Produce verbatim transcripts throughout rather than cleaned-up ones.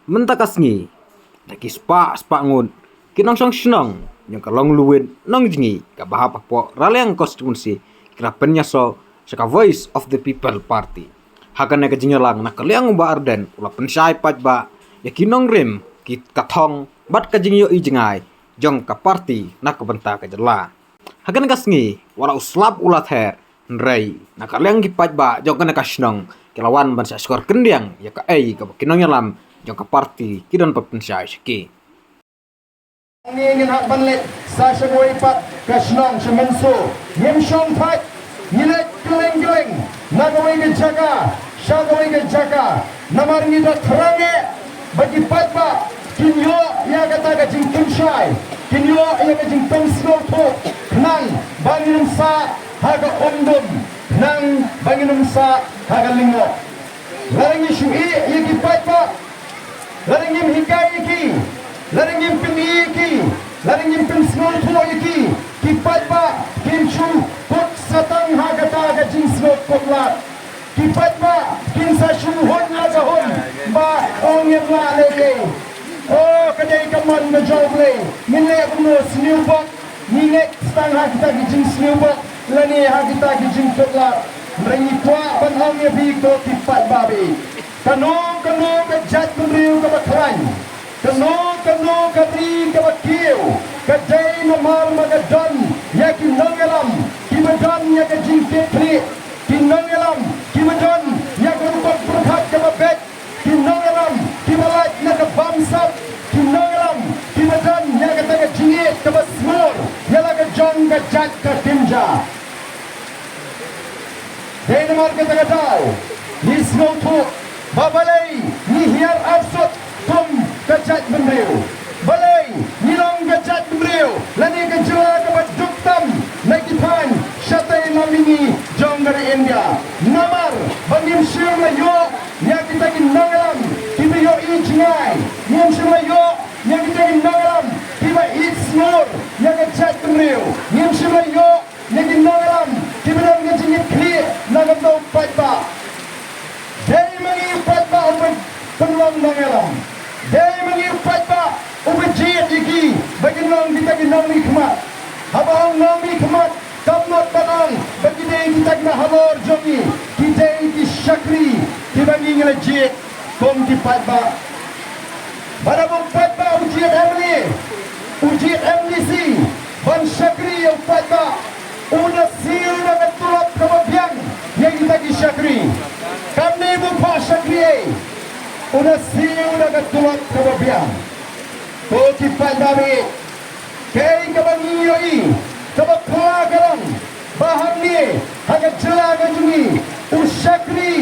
Mynta ka sngi, da ki spah spah ngut ki nongshong shnong jong ka Longluwit Nongjngi kaba hap hapoh Raliang Constituency ki la pynïasoh sha ka Voice of the People Party. Ha kane ka jingïalang na ka liang u Bah Ardent u la pynshai paidbah ïa ki nongrim, ki ka thong bad ka jingïohi jngai jong ka party na ka bynta ka jylla. Ha kane ka sngi wat la u slap u la ther, hynrei na ka liang ki paidbah jong kane ka shnong ki la wan ban shah shkor khyndiat ïa kaei kaba ki nongïalam jong ka party ki don ban pynshai sha ki. Ngi ngin hap ban leit sa sha kawei pat ka shnong sha Mynso. Ngim shong thait, ngi leit kylleng kylleng na kawei ka jaka sha kawei ka jaka. Namar ngi da thrang eh ba ki paidbah kin ïoh ïa kata ka jingpynshai, kin ïoh ïa ka jingpynsngewthuh khnang ba ngin ym sah ha ka umdum, khnang ba ngin ym sah ha ka lyngngoh. Lada ngi shu ïeh ïa ki paidbah, lada ngim hikai ïa ki, lada ngim pyni ïa ki, lada ngim pynsngewthuh ïa ki, ki paidbah kin shu kut satang ha kata ka jingsngewkut lad. Ki paidbah kin sa shu hun la ka hun ba ong ngim lah leh ei. O, ka dei ka mon ka jong U Blei, ngin leh kumno? Sniewbok, ngi ngeit tang ha kita ki jingsniewbok lane ha kita ki jingkut lad. Hynrei ngi kwah ban ong ïa phi ko ki paidbah, kano kano ka jaitbynriew kaba khlaiñ, kano kano ka ri kaba kiew, ka dei namar ba ka don ïa ki nongïalam kiba don ïa ka jingkitkhlieh, ki nongïalam kiba don ïa ka rukom pyrkhat kaba beit, ki nongïalam kiba lait na ka bamsap, ki nongïalam kiba don ïa kata ka jingïeit kaba sngewbha ïa la ka jong ka jait ka kynja. Dei namar kata ka daw ngi sngewthuh ba balei ngi hiar arsut kum ka jaitbynriew. Balei ngi long ka jaitbynriew lane ka jylla kaba duk tam na ki thaiñ shatei na mihngi jong ka ri India? Namar ba ngim shym la ïoh ïa kita ki nongïalam kiba ïohi jngai, ngim shym la ïoh ïa kita ki nongïalam kiba ïeit sngur ïa ka jaitbynriew, ngim shym la ïoh ïa ki nongïalam kiba don ka jingkitkhlieh na ka bynta u paidbah. Dei ma ngi u paidbah uba pynlong nongïalam. Dei ma ngi u paidbah uba jied ïa ki ba kin long kita ki nongmihkhmat. Haba ong nongmihkhmat, kam mut ban ong ba ki dei kita kiba halor jong ngi, ki dei ki shakri kiba ngi ngi la jied kum ki paidbah. Bad haba u paidbah u jied M L A, u jied M D C ban shakri ïa u paidbah, u da siew da ka tulop kaba biang ïa kita ki shakri. Kam dei ba u phah shakri ei, u da siew da ka tulop kaba biang. Ko ki paidbah, kaei kaba ngi ïohi kaba khraw ka long ba hangne ha ka jylla ka jong ngi, u shakri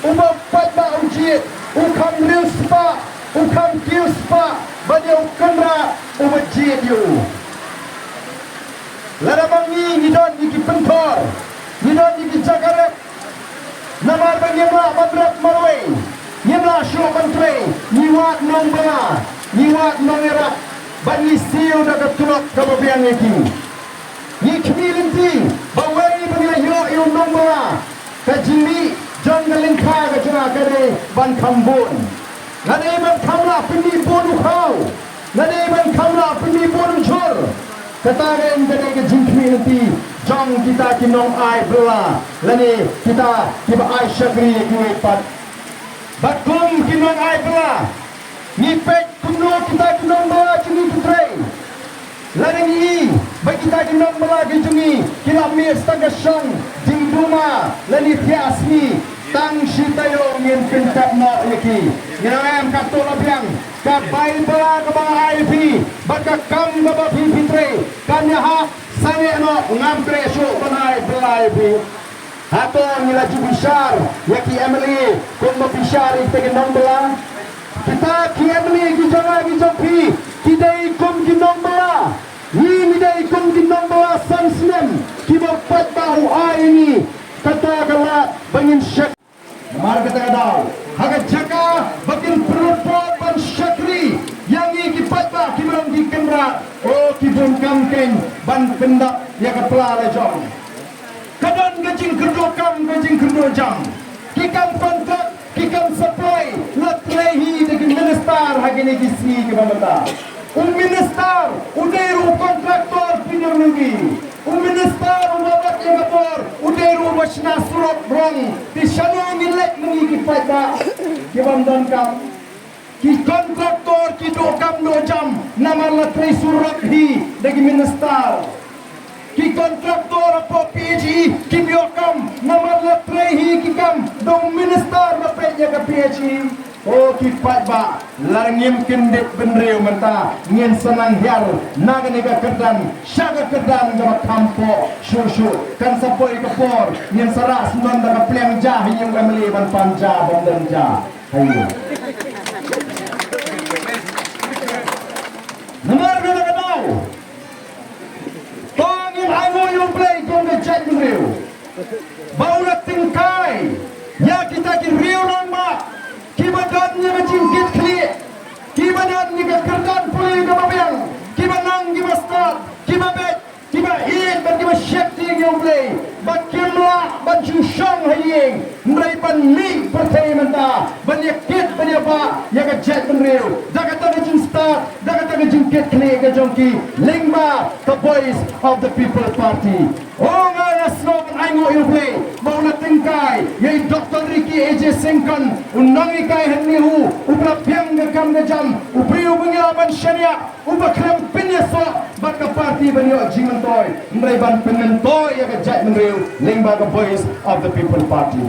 uba u paidbah u jied u kham riewspah, u kham kiewspah bad ïa u kynrad uba jied ïa u. Lada ma ngi ngi don ïa ki pynthor, ngi don ïa ki jaka rep, namar ba ngim lah ban rep marwei, ngim lah shuh ban trei, ngi wad nongbylla, ngi wad nongïarap bad ngi siew da ka tulop kaba biang ïa ki. Ngi khmih lynti ba wei ba ngi la ïoh ïa u nongbylla, ka jingmih jong ka lyngkha ka jong nga ka dei ban kham bun. Nga dei ban kham lah pynmih bun u khaw, nga dei ban kham lah pynmih bun u jhur. Kata ka dei ka jingkhmih lynti jong kita ki nongai bylla lane kita kiba ai shakri ïa kiwei pat. Bad kum ki nongai bylla, ngi peit kumno kita ki nongbylla jong ngi ki trei. Lada ngi i ba kita ki nongbylla ki jong ngi ki la mih sa tang ka shong diengduma lane thiah sngi, tang shi taïew ngin pyntep noh ïa ki. Ngi ong em, kato la biang ka bai bylla kaba nga ai ïa phi bad ka kam kaba phi phi trei, kam ïahap, sangeh noh, ngam treh shuh ban ai bylla ïa phi. Hato ngi la ju bishar ïa ki M L A kumba bishar ïa kita ki nongbylla? Kita ki M L A ki jong nga ki jong phi ki dei kum ki nongbylla. Ngi ngi dei kum ki nongbylla san snem kiba u paidbah u ai ïa ngi kata ka lad ba ngin shakri. Namar kata ka daw, ha ka jaka ba kin pynlut por ban shakri ïa ngi ki paidbah kiba long ki kynrad, o, ki bun kam keiñ ban pyndap ïa ka pla la jong. Ka don ka jingkyrduh kam, ka jingkyrduh jam. Ki kam kontrak, ki kam supply, la Lei hi da ki minister ha kine ki sngi kiba mynta. U minister u dei ruh u contractor P W D. U minister uba bat ïa ka bor u dei ruh uba shna surok rong. Te shano ngin leit mynne ki paidbah kiba ym don kam? Ki contractor ki duh kam duh jam namar la trei surok hi da ki minister. Ki contractor hapoh P H E kim ïoh kam namar la trei hi ki kam da u minister ba peit ïa ka P H E. O ki paidbah, lada ngim kyndit bynriew mynta ngin sa nang hiar na kane ka kyrdan sha ka kyrdan kaba kham poh shuh shuh. Kan sa poi ka por ngin sa rah syndon da ka pliang ja ha ïing u M L A ban pan ja ban don ja ha ïing. Namar kata ka daw, to ngin ainguh ïa U Blei kum ka jaitbynriew ba u la tyngkai ïa kita ki riew rangbah kiba don ïa ka jingkit khlieh, kiba don ïa ka kyrdan pule kaba biang, kiba nang kiba stad, kiba beit, kiba ïeit bad kiba sheptieng ïa U Blei, ba kim lah ban shu shong ha ïing, hynrei ban mih pyrthei mynta ban ïa kit ban ïa bah ïa ka jaitbynriew da kata ka jingstad, da kata ka jingkit khlieh ka jong ki lyngba ka Voice of the People Party. O nga, nga sngewbha ban ainguh ïa U Blei ba u la tyngkai ïa i Doctor Ricky A J Syngkon, u nonghikai ha NEHU, uba la biang ka kam ka jam, u briew uba ngi lah ban shaniah, uba khlem pynïasoh bad ka party ban ïoh jingmyntoi, hynrei ban pynmyntoi ïa ka jaitbynriew lyngba ka Voice of the People Party.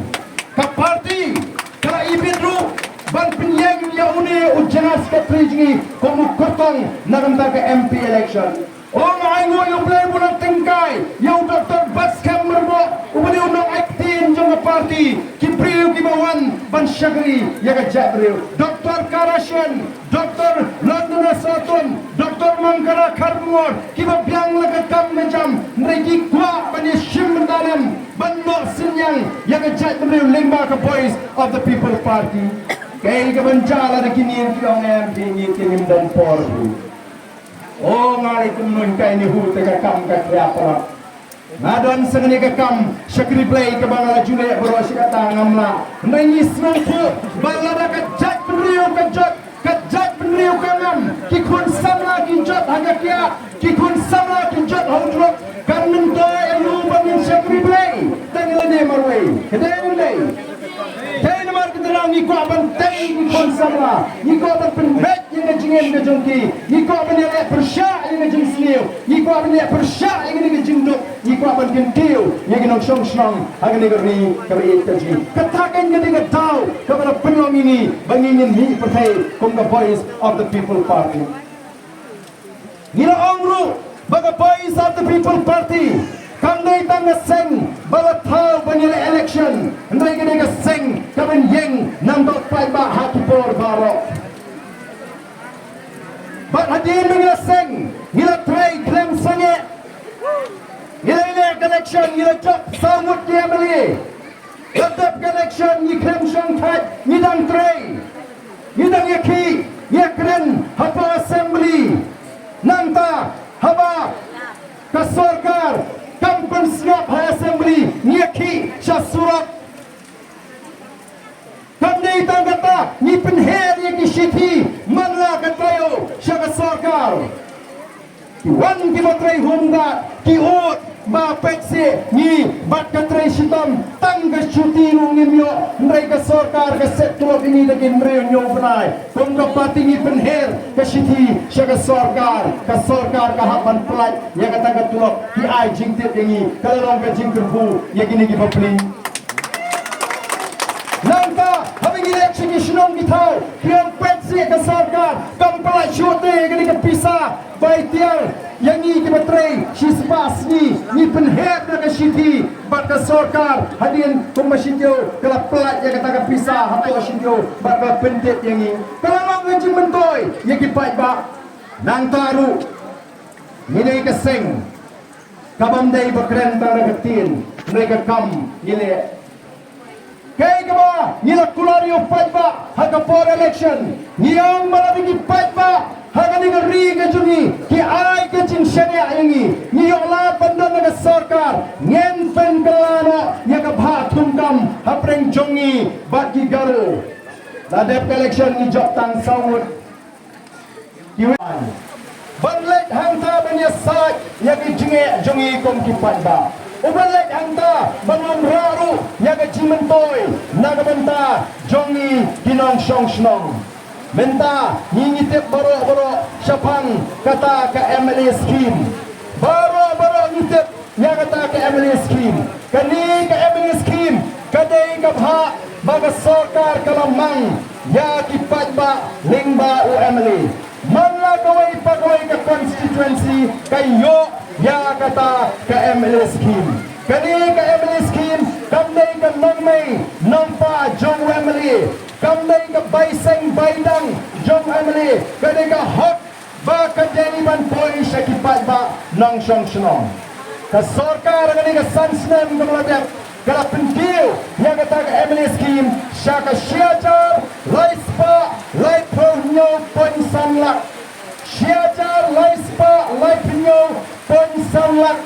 Ka party ka la ibit ruh ban pynïeng ïa une u General Secretary jong ngi kum u kyrtong na ka bynta ka M P election. O nga ainguh ïa U Blei ba u la tyngkai ïa u Doctor Batskhem Myrboh, uba dei u nongaiktien jong ka party, ki briew kiba wan ban shakri ïa ka jaitbynriew. Doctor Karashen, Doctor London Asatun, Doctor Mangkara Kharbungor, kiba biang la ka kam ka jam, hynrei ki kwah ban ïashim bynta lem ban noh synñiang ïa ka jaitbynriew lyngba ka Voice of the People Party. Kaei kaban jia lada kine ki ong em, kine ki ngim don por. O nga lei kumno hi ka NEHU te ka kam ka khia palat. Nga don sa kane ka kam shakri Blei kaba nga la ju leh baroh shi katta ngam lah. Hynrei ngi sngewthuh ba lada ka jaitbynriew ka jot, ka jaitbynriew ka ngam, ki khun samla ki jot ha ka kiad, ki khun samla ki jot ha u drok, kan myntoi aïu ba ngin shakri Blei? Tang lane marwei. Ka dei ne ym dei? Dei namar kata ngi kwah ban tei ki khun samla, ngi kwah ban pynbeit ïa ka jingim ka jong ki, ngi kwah ban ïaleh pyrshah ïa ka jingsniew, ngi kwah ban ïaleh pyrshah ïa kane ka jingduk, ngi kwah ban kyntiew ïa ki nongshong shnong ha kane ka ri kaba ïeit ka jong ngi. Kata kan ka dei ka daw kaba la pynlong ïa ngi ba ngi ngin mih pyrthei kum ka Voice of the People Party. Ngi la ong ruh ba ka Voice of the People Party kam dei tang ka seng ba la thaw ban ïaleh election, hynrei ka dei ka seng kaban ïeng namar paidbah ha ki por baroh. Bad hadien ba ngi la seng, ngi la trei khlem sangeh. Ngi la ïaleh election, ngi la jop saw ngut ki M L A. La dep election ngi khlem shong thait, ngi dang trei, ngi dang ïakhih ïakren hapoh Assembly. Nangta haba ka sorkar kam pynsngap ha Assembly, ngi ïakhih sha surok. Kam dei tang kata, ngi pynher ïa ki shithi man la ka taïew sha ka sorkar. Ki wan kiba trei home guard, ki ud ba peit seh ngi bad ka trei shitom, tang ka shuti ruh ngim ïoh, hynrei ka sorkar ka set tulop ïa ngi da ki hynriew hynñiew bnai. Kum ka party ngi pynher ka shithi sha ka sorkar, ka sorkar ka hap ban pyllait ïa kata ka tulop, ki ai jingtip ïa ngi, ka la long ka jingkyrkhu ïa kine ki bapli. Nangta haba ngi leit sha ki shnong ki thaw, ki ong peit seh ka sorkar kam pyllait shuh te ïa kane ka pisa bai tiar ïa ngi kiba trei shispah sngi. Ngi pynher da ka shithi bad ka sorkar hadien kumba shitiew ka la pyllait ïa kata ka pisa hapoh shitiew bad ka la pyntip ïa ngi, ka la long ka jingmyntoi ïa ki paidbah. Nangta ruh ngi dei ka seng kabym dei ba kren tang da ka ktien, hynrei ka kam ngi leh. Kaei kaba ngi la kular ïa u paidbah ha ka por election, ngi ong ba lada ki paidbah ha kane ka ri ka jong ngi ki ai ka jingshaniah ïa ngi, ngi ïoh lad ban don ha ka sorkar, ngin pynkylla noh ïa ka bhah thungkam hapdeng jong ngi bad ki Garo. La dep ka election ngi jop tang saw ngut. Ki wan ban leit hangta ban ïasaid ïa ki jingeh jong ngi kum ki paidbah. U ban leit hangta ban wanrah ruh ïa ka jingmyntoi na ka bynta jong ngi ki nongshong shnong. Mynta ngi ngi tip baroh baroh shaphang kata ka M L A scheme. Baroh baroh ngi tip ïa kata ka M L A scheme. Kane ka M L A scheme ka dei ka bhah ba ka sorkar ka la mang ïa ki paidbah lyngba u M L A. Man la kawei pa kawei ka constituency ka ïoh ïa kata ka M L A scheme. Kane ka M L A scheme kam dei ka nongmei nongpa jong u M L A. Kam dei ka bai seng bai dang jong u M L A. Ka dei ka hok ba ka dei ban poi sha ki paidbah nongshong shnong. Ka sorkar kane ka san snem kaba la dep ka la pynkiew ïa kata ka M L A scheme sha ka shi hajar lai spah lai phew hynñiew point san lak. Shi hajar lai spah lai phew hynñiew point san lak.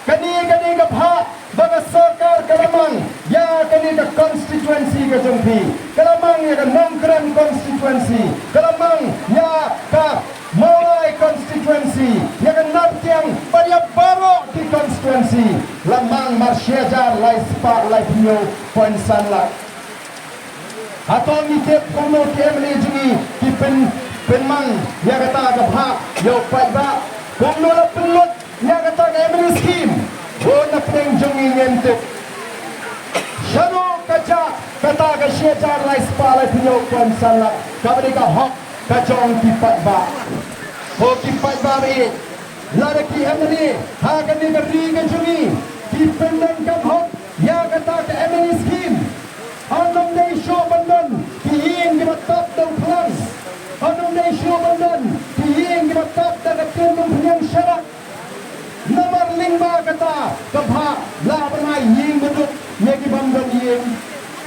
Kane, kane ka bhah ba ka sorkar ka la mang ïa kane ka constituency ka jong phi, ka la mang ïa ka Nongkrem constituency, ka la mang ïa ka Mawlai constituency, ïa ka Nartiang bad ïa baroh ki constituency. La mang mar shi hajar lai spah lai phew hynñiew point san lak. Hato ngi tip kumno ki M L A jong ngi ki pyn, pynmang ïa kata ka bhah ïa u paidbah? Kumno la pynlut ïa kata ka M L A scheme? Bun na pdeng jong ngi ngim tip. Shano ka jah kata ka shi hajar lai spah lai phew hynñiew point san lak kaba dei ka hok ka jong ki paidbah? Ko ki paidbah ba ïeit, lada ki M L A ha kane ka ri ka jong ngi ki pyndonkam hok ïa kata ka M L A scheme, un ym dei shuh ban don ki ïing kiba tap da u khlam. Un ym dei shuh ban don ki ïing kiba tap da ka tin nongpynïaid sharak. Namar lyngba kata ka bhah lah ban ai ïing baduk ïa ki bym don ïing.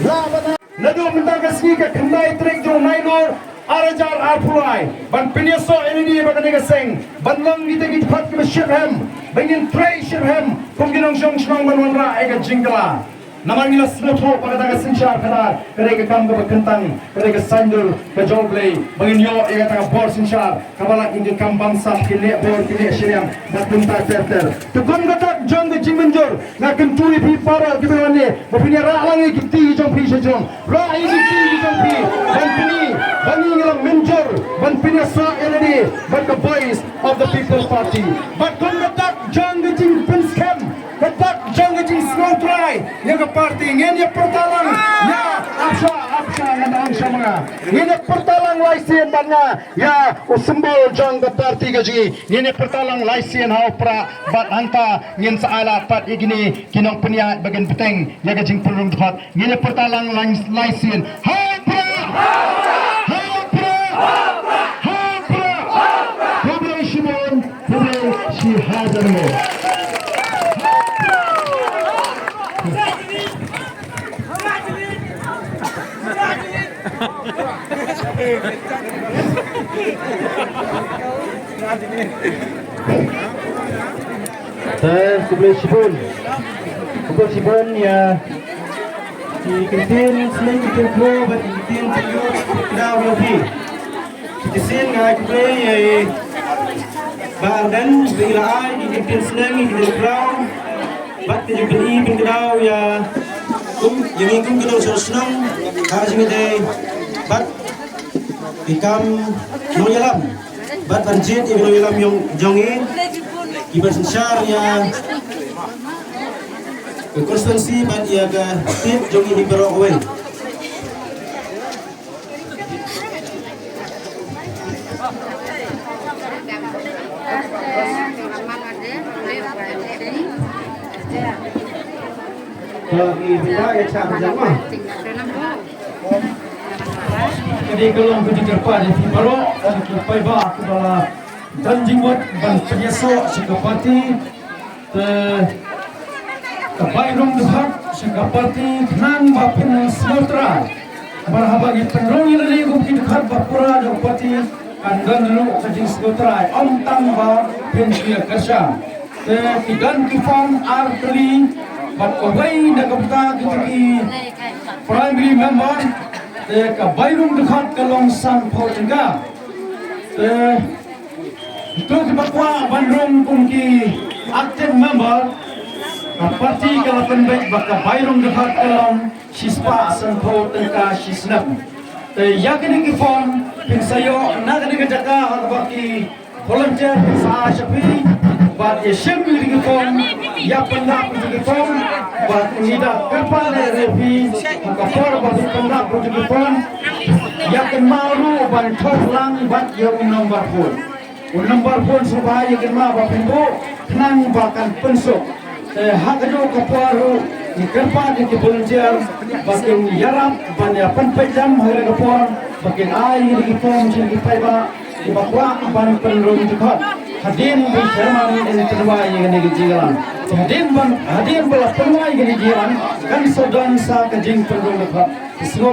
Lah ban ai. Naduh mynta ka sngi ka khyndai tarik jong u Nailur ar hajar arphew lai ban pynïasoh ïa lade bad kane ka seng ban long kita ki dkhot kiba shitrhem, ba ngin trei shitrhem kum ki nongshong shnong ban wanrah ïa ka jingkylla. Namar ngi la sngewthuh ba kata ka synshar khadar ka dei ka kam kaba kyntang, ka dei ka saiñdur ka jong U Blei ba ngin ïoh ïa kata ka bor synshar kaba lah ïa ki kam bamsap, ki neh bor, ki neh shiliang bad kumta ter ter. Te kum ka dak jong ka jingmynjur, nga kyntu ïa phi baroh kiba wan ne ba phin ïa rah lang ïa ki kti ki jong phi sha jrong. Rah ïa ki kti ki jong phi ban pyni ba ngi ngi la mynjur ban pynïasoh ïa lade bad ka Voice of the People Party. Bad kum ka dak jong ka jingpynskhem, ka dak jong ka jingsngew trai ïa ka party, ngin ïa pyrta lang ïa, ap sha, ap sha, ngan ong sha ma nga. Ngin ïa pyrta lang lai sien bad nga ïa u symbol jong ka party ka jong ngi. Ngin ïa pyrta lang lai sien ha u prah bad hangta ngin sa ai lad pat ïa kine ki nongpynïaid ba kin bteng ïa ka jingpynrung dkhot. Ngin ïa pyrta lang lai, lai sien. Ha u prah! Ha u prah! Ha u prah! Khublei shibun, khublei shihajar nguh. Te khublei shibun. Khublei shibun ïa ki kyntien sneng, kyntien khyndiat bad ki kyntien pynïoh pyndaw ïa phi. Shisien nga ai khublei ïa i Bah Ardent ba i la ai ki kyntien sneng, ki kyntien khyndiat bad ki kyntien pynkyndaw ïa kum, ïa ngi kum ki nongshong shnong ha ka jingïadei bad ki kam nongïalam bad ban jied ïa ki nongïalam jong, jong ngi, kiba synshar ïa ka constituency bad ïa ka state jong ngi hi baroh kawei. Ka i bynta ka cha ka jong ma. Ka dei ka long ka jingkyrpad ïa phi baroh, ki paidbah kiba la don jingmut ban pynïasoh sha ka party. Te ka bai rung dkhot sha ka party khnang ba phin sngewthuh. Namar haba ngi pynrung ïa lade kum ki dkhot ba pura da ka party, kan don ruh ka jingsngewthuh, ym tang ba phin ïa kyrshan. Te ki don ki form ar tylli bad kawei na ka bynta kita ki primary member. Te ka bai rung dkhot ka long sanphew tyngka. Te to kiba kwah ban rung kum ki active member, ka party ka la pynbeit ba ka bai rung dkhot ka long shispah sanphew tyngka shi snem. Te ïa kine ki form phin sa ïoh na kane ka jaka ha kaba ki volunteer phin sa ai sha phi bad ïa shim ïa ki form, ïa pyndap ïa ki form bad ngi da kyrpad ïa phi ha ka por ba phi pyndap ïa ki form, ïa kynmaw ruh ban thoh lang bad ïa u number phone. U number phone sngewbha ïa kynmaw ba phin buh khnang ba kan pynsuk. Te ha kajuh ka por ruh ngi kyrpad ïa ki volunteer ba kin ïarap ban ïa pynpeit jam ha ka por ba kin ai ïa ki form sha ki paidbah kiba kwah ban pynrung dkhot. Hadien ba i chairman in pynwai ïa kane ka jingïalang, hadien ban, hadien ba la pynwai ïa kane ka jingïalang kan sa don sa ka jingpynrung dkhot. Sngewbha